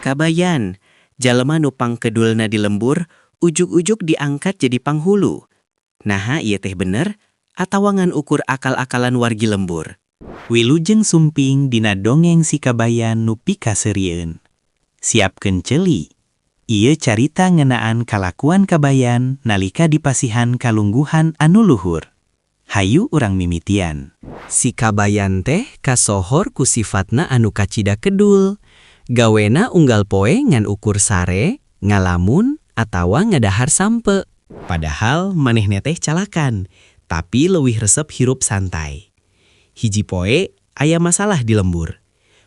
Kabayan, jalma nu pangkedulna di lembur, ujug-ujug diangkat jadi panghulu. Naha ieu teh bener atawa ngan ukur akal-akalan wargi lembur? Wilujeng sumping dina dongeng Si Kabayan nu pikaseurieun. Siapkeun ceuli. Ieu carita ngeunaan kalakuan Kabayan nalika dipasihan kalungguhan anu luhur. Hayu urang mimitian. Si Kabayan teh kasohor ku sifatna anu kacida kedul. Gawena unggal poe ngan ukur sare, ngalamun, atawa ngadahar sampe. Padahal manehna teh calakan, tapi leuwih resep hirup santai. Hiji poe aya masalah di lembur.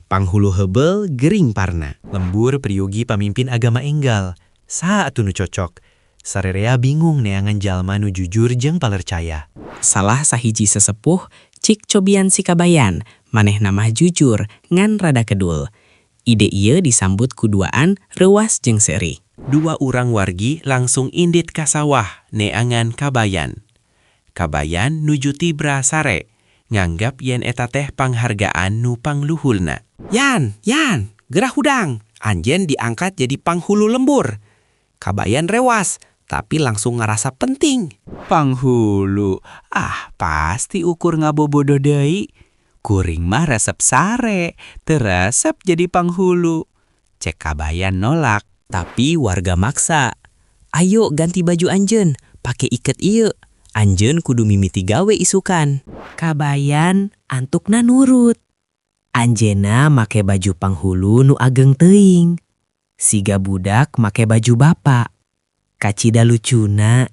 Panghulu heubeul gering parna. Lembur peryogi pamimpin agama enggal. Saha atuh nu cocok? Sarerea bingung neangan jalma nu jujur jeung palercaya. Salah sahiji sesepuh, cik cobian si Kabayan, manehna mah jujur ngan rada kedul. Ide ieu disambut ku duaan, reuwas jeung seuri. Dua urang wargi langsung indit ka sawah neangan Kabayan. Kabayan nuju tibra sare, nganggap yen eta teh panghargaan nu pangluhurna. "Yan, Yan, geura hudang, anjeun diangkat jadi panghulu lembur." Kabayan rewas, tapi langsung ngerasa penting. Panghulu, ah, pasti ukur ngabobodo deui. Kuring mah resep sare, teu resep jadi panghulu. Cek Kabayan nolak. Tapi warga maksa. "Ayo ganti baju anjeun, pake iket ieu. Anjeun kudu mimiti gawe isukan." Kabayan antukna nurut. Anjeunna make baju panghulu nu ageng teuing. Siga budak make baju bapa. Kacida lucuna.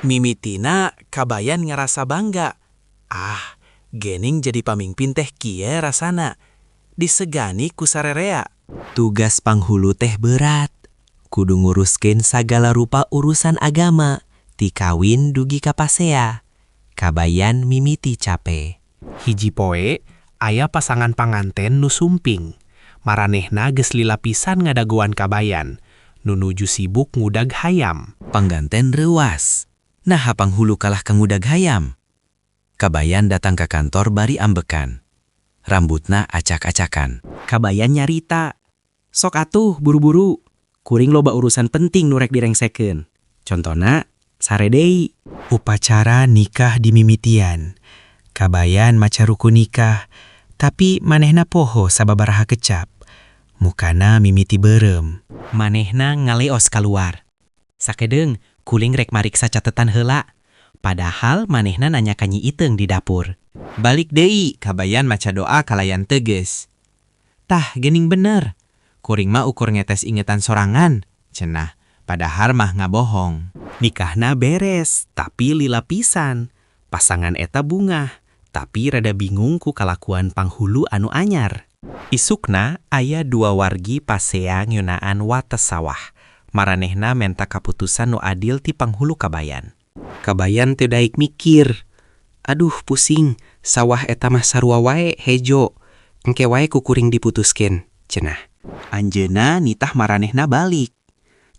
Mimitina Kabayan ngerasa bangga. Ah, gening jadi pamimpin teh kieu rasana. Disegani ku sarerea. Tugas panghulu teh berat. Kudu nguruskeun sagala rupa urusan agama, ti kawin dugi ka pasea. Kabayan mimiti cape. Hiji poe, aya pasangan panganten nu sumping. Maranehna geus lila pisan ngadagoan Kabayan, nu nuju sibuk ngudag hayam. Panganten reuwas. Naha panghulu kalah ka ngudag hayam? Kabayan datang ke kantor bari ambekan. Rambutna acak-acakan. Kabayan nyarita. "Sok atuh buru-buru. Kuring loba urusan penting nu rek direngsekeun. Contona, sare deui." Upacara nikah dimimitian. Kabayan maca rukun nikah, tapi manehna poho sababaraha kecap. Mukana mimiti beureum. Manehna ngaleos kaluar. "Sakedeung, kuring rek mariksa catetan heula." Padahal manehna nanya ka Nyi Iteung di dapur. Balik deui, Kabayan maca doa kalayan teges. "Tah, gening bener. Kuring mah ukur ngetes ingetan sorangan," cenah. Padahal mah ngabohong. Nikahna beres, tapi lila pisan. Pasangan eta bungah, tapi rada bingung ku kalakuan panghulu anu anyar. Isukna aya dua wargi pasea ngeunaan wates sawah. Maranehna menta kaputusan nu adil ti panghulu Kabayan. Kabayan teu daek mikir. "Aduh, pusing, sawah eta mah sarua wae hejo. Engke wae ku kuring diputuskeun," cenah. Anjeunna nitah maranehna balik.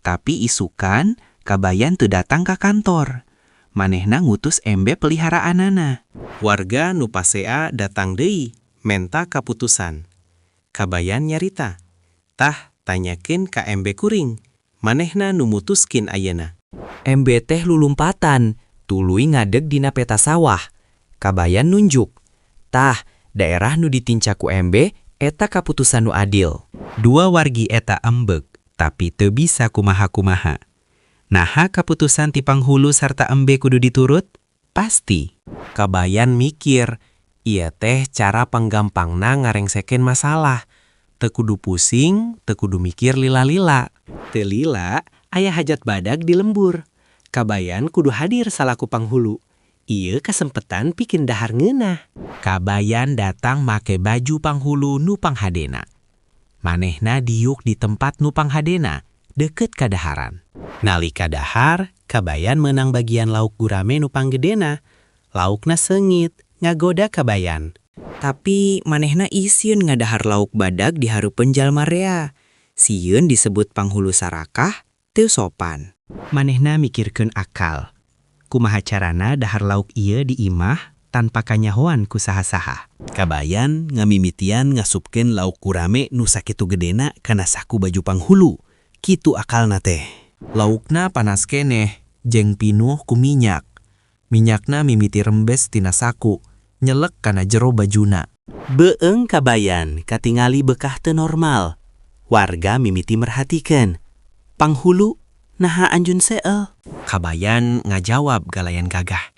Tapi isukan Kabayan teu datang ka kantor. Manehna ngutus embe peliharaanana. Warga nu pasea datang deui, menta kaputusan. Kabayan nyarita. "Tah, tanyakeun ka embe kuring. Manehna nu mutuskeun ayeuna." Embe teh lulumpatan, tuluy ngadeg dina peta sawah. Kabayan nunjuk. "Tah, daerah nu ditinca ku embe, eta kaputusan nu adil." Dua wargi eta ambek, tapi teu bisa kumaha-kumaha. Naha kaputusan ti panghulu sarta embe kudu diturut? Pasti. Kabayan mikir, ieu teh cara panggampangna ngarengsekeun masalah. Teu kudu pusing, teu kudu mikir lila-lila. Teu lila, aya hajat badag di lembur. Kabayan kudu hadir salaku panghulu. Ieu kasempetan pikeun dahar ngeunah. Kabayan datang make baju panghulu nu panghadena. Manehna diuk di tempat nu panghadena, deket kadaharan. Nalika dahar, Kabayan menang bagian lauk gurame nu panggedena. Laukna seungit, ngagoda Kabayan. Tapi manehna isin ngadahar lauk badag di hareupeun jalma rea. Sieun disebut panghulu sarakah, teu sopan. Manehna mikirkeun akal. Kumaha carana dahar lauk ieu di imah, tanpa kanyahoan ku saha-saha. Kabayan ngamimitian ngasupkeun lauk gurame nu sakitu gedena kana saku baju panghulu. Kitu akalna teh. Laukna panas keneh jeung pinuh ku minyak. Minyakna mimiti rembes tina saku, nyelek kana jero bajuna. Beueung Kabayan katingali bekah teu normal. Warga mimiti merhatikeun. "Panghulu, naha anjeun seel?" Kabayan ngajawab galayan gagah.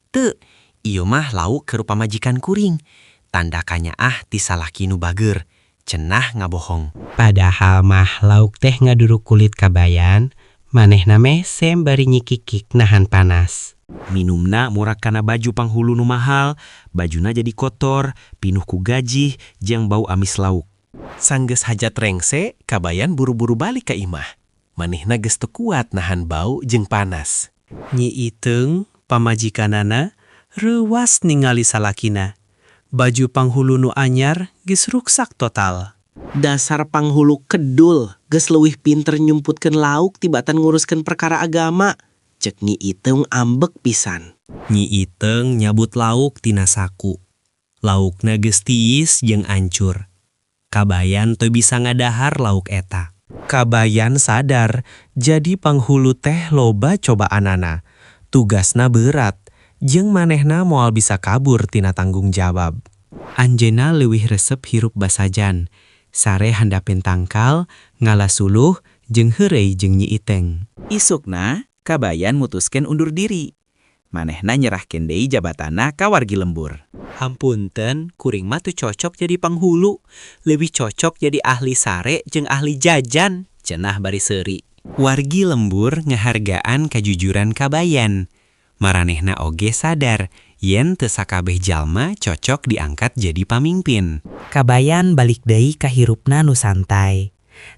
"Teu, ieu mah lauk keur pamajikan kuring. Tanda kanyaah ti salaki nu bager," cenah ngabohong. Padahal mah lauk teh ngaduruk kulit Kabayan, manehna mesem bari nyikikik nahan panas. Minumna morak kana baju panghulu nu mahal, bajuna jadi kotor, pinuh ku gajih jeung bau amis lauk. Sanggeus hajat rengse, Kabayan buru-buru balik ka imah. Manehna geus teu kuat nahan bau jeung panas. Nyi Iteung, pamajikanana, reuwas ningali salakina. Baju panghulu nu anyar geus ruksak total. "Dasar panghulu kedul, geus leuwih pinter nyumputkeun lauk tibatan nguruskeun perkara agama," cek Nyi Iteung ambek pisan. Nyi Iteung nyabut lauk tina saku. Laukna geus tiis jeung ancur. Kabayan teu bisa ngadahar lauk eta. Kabayan sadar jadi panghulu teh loba cobaanana. Tugasna berat, jeung manehna moal bisa kabur tina tanggung jawab. Anjeunna leuwih resep hirup basajan, sare handapeun tangkal, ngala suluh, jeung heureuy jeung Nyi Iteung. Isukna, Kabayan mutuskeun undur diri. Manehna nyerahkeun deui jabatanna ka wargi lembur. "Hampunten, kuring mah teu cocok jadi panghulu. Leuwih cocok jadi ahli sare jeung ahli jajan," cenah bari seuri. Wargi lembur ngahargaan kajujuran Kabayan. Maranehna oge sadar yen teu sakabeh jalma cocok diangkat jadi pamingpin. Kabayan balik deui ka hirupna nu santai.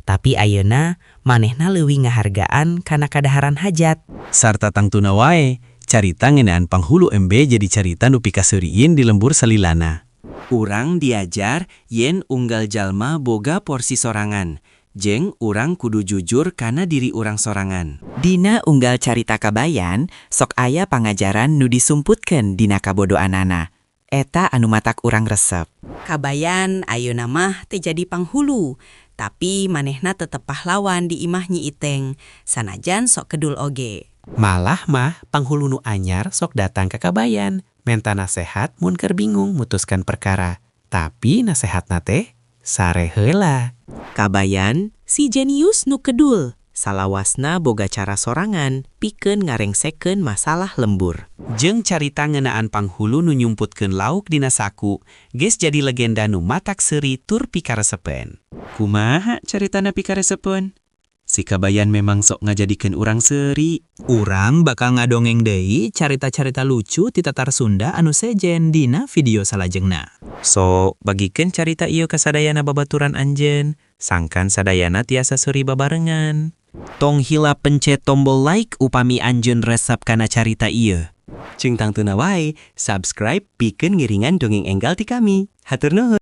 Tapi ayeuna manehna leuwih ngahargaan kana kadaharan hajat. Sarta tangtuna wae, carita ngeunaan panghulu embe jadi carita nu pikaseurieun di lembur salilana. Urang diajar yen unggal jalma boga porsi sorangan, jeung urang kudu jujur kana diri urang sorangan. Dina unggal carita Kabayan, sok aya pangajaran nu disumputkeun dina kabodoanana. Eta anu matak urang resep. Kabayan ayeuna mah teu jadi panghulu, tapi manehna tetep pahlawan di imah Nyi Iteung, sanajan sok kedul oge. Malah mah panghulu nu anyar sok datang ka Kabayan, menta nasehat mun keur bingung mutuskan perkara. Tapi nasehatna teh sare heula. Kabayan, si jenius nu kedul, salawasna boga cara sorangan pikeun ngarengsekeun masalah lembur. Jeung carita ngeunaan panghulu nu nyumputkeun lauk dina saku geus jadi legenda nu matak seuri tur pikaresepeun. Kumaha caritana pikaresepeun? Si Kabayan memang sok ngajadikeun urang seuri. Urang bakal ngadongeng deui carita-carita lucu ti Tatar Sunda anu sejen dina video salajengna. So, bagikeun carita ieu ka sadayana babaturan anjeun, sangkan sadayana tiasa seuri babarengan. Tong hilap pencet tombol like upami anjeun resep kana carita ieu. Jeung tangtuna wae, subscribe pikeun ngiringan dongeng enggal ti kami. Hatur nuhun.